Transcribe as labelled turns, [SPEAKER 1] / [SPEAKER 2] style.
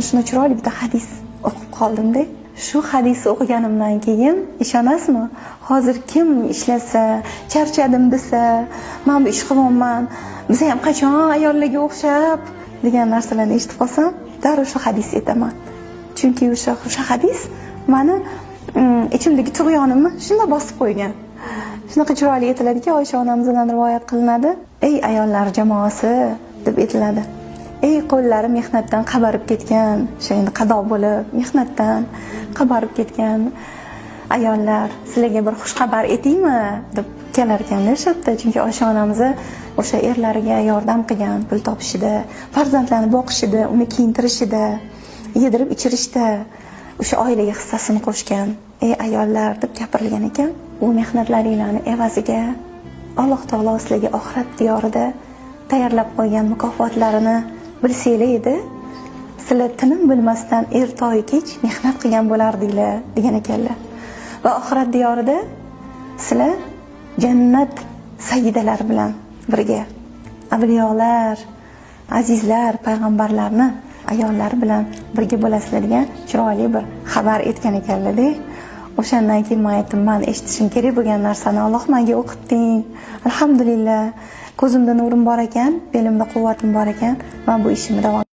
[SPEAKER 1] Shuni chiroyli bitta hadis o'qib qoldimda. Shu hadisni o'qiganimdan keyin ishonasizmi? Hozir kim ishlasa, charchadim desa, men bu ish qilyapman, biz ham qachon ayollarga o'xshab degan narsalarni eshitib qolsam, darrov shu hadis aytaman. Chunki o'sha hadis mani ichimdagi tug'yonimni shunda bosib qo'ygan. Shunaqa chiroyli aytiladiki, Oysha onamizdan rivoyat qilinadi. Ey ayollar jamoasi deb aytiladi. Ey qo'llari mehnatdan qabarib ketgan, o'sha endi qado bo'lib, mehnatdan qabarib ketgan ayollar, sizlarga bir xushxabar aytaymi deb kelar ekanda o'sha yerda. Chunki Oysha onamiz o'sha erlariga yordam qilgan, pul topishida, farzandlarni boqishida, uni kiyintirishida, yedirib ichirishda o'sha oilaga hissasini qo'shgan. Ey ayollar deb gapirilgan ekan. U mehnatlaringlarni evaziga Alloh taolo sizlarga oxirat diyorida tayyorlab qo'ygan mukofotlarini bilsanglar edi, sizlar tinim bilmasdan ertayu kech mehnat qilgan bo'lardinglar degan ekanlar. Va oxirat diyorida sizlar jannat sayyidalari bilan birga, avliyolar, azizlar, payg'ambarlarni ayollari bilan birga bo'lasizlar degan chiroyli bir xabar aytgan ekanlar-da. O'shandan keyin men aytdim, men eshitishim kerak bo'lgan narsani Alloh menga o'qitding. Alhamdulillah, ko'zimda nurim bor ekan, belimda quvvatim bor ekan, men bu ishimni davom